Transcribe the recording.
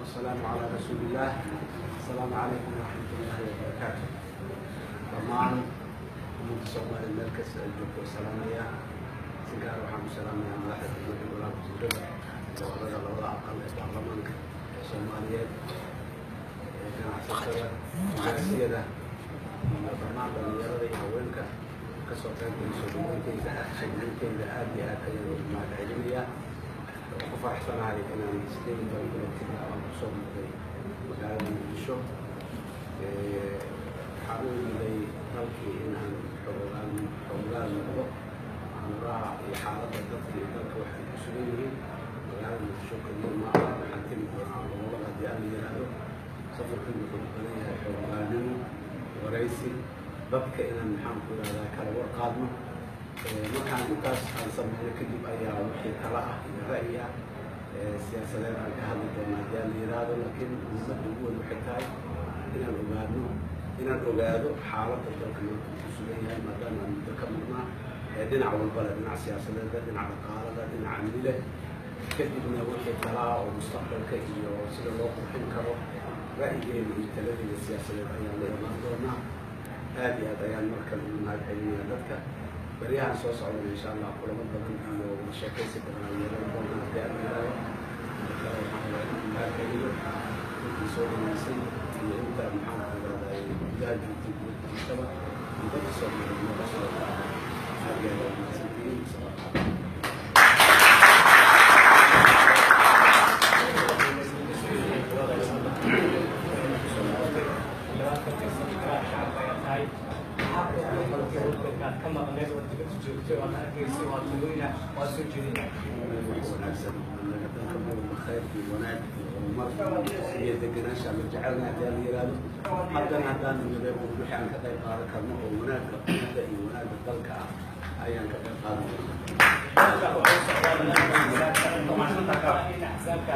Wasalaamu calaa rasuulillaah. Asalaamu calaykum waraxmatullaahi wabarakaatu. Dhammaan ummadda Soomaaliya meel kasta ay joogto salaamaya. Si gaar waxaan u salaamayaa madaxda dowladda, golaha wasiirada, gobolada, labada aqal ee baarlamaanka Soomaaliyeed, ee ganacsatada, siyaasiyada iyo dhammaan dhalinyarada iyo haweenka kasoo qaybgalay soo dhaweyntayda. Soo dhaweyntayda aad iyo aad ayaan ugu mahad celinayaa. Waxaan ku faraxsanahay inaan 18 bilood kadib aan kusoo noqday magaalada Muqdisho. Waxaan u imiday dalkii in aan xoogaan xoogaan noqdo amuraha iyo xaaladda dadka iyo dalka waxay ku sugan yihiin. Magaalada Muqdisho keliya ma aha, waxaan tegi doonaa gobolada haddii aan la yiraahdo. Safarkan wuxuu u badan yahay xoogaannimo, waraysi dadka, inaan maxaan ku ihahdaa kala war qaadno. Markaan intaas aan sameyno kadib ayaa wixii tala ah iyo ra'yi ah siyaasadeed aan ka hadli doona haddii aan la yiraahdo. Laakiin muhiimadda ugu weyn waxay tahay inaan ogaano, inaan ogaado xaaladda dalka maanta uu ku sugan yahay, maadaama aan muddo ka maqnaa, dhinac walba leh, dhinac siyaasadeed, dhinac dhaqaalada, dhinac amni leh. Kadibna wixii talaa oo mustaqbalka iyo sida loo qurxin karo ra'yigeena iyo taladeeda siyaasadeed ayaan la imaan doonaa. Aad iyo aad ayaan markale ugu mahad celinayaa dadka. Baryahan soo socdana insha Allah kulamo badan iyo wada sheekaysi badan aan yeelan doonaa haddii aan yiraahdo. Marka waxaan rabaa inaan mahad celiyo intii soo dhaweysay iyo inta maxaan ku rahday gudaha joogtay, dibadda joogtaba, iyo dadka Soomaaliyeed meel kastoo. Aad iyo aad aad mahadsantihiin. Asalaamu calaykum. Ka maqneed oo dibadda joogtay oo aad arkaysay waa talooyina waa soo jeedinaya. Wax wanaagsan annaga dalka marwalba khayr iyo wanaag iyo horumar iyo degenaansha la jecelnahay haddii aan la yiraahdo. Haddana haddaan nimiday wixii aan ka qayb qaadan karno oo wanaagga ummadda iyo wanaagga dalka ah ayaan ka qayb qaadan doonaa. In axsaabka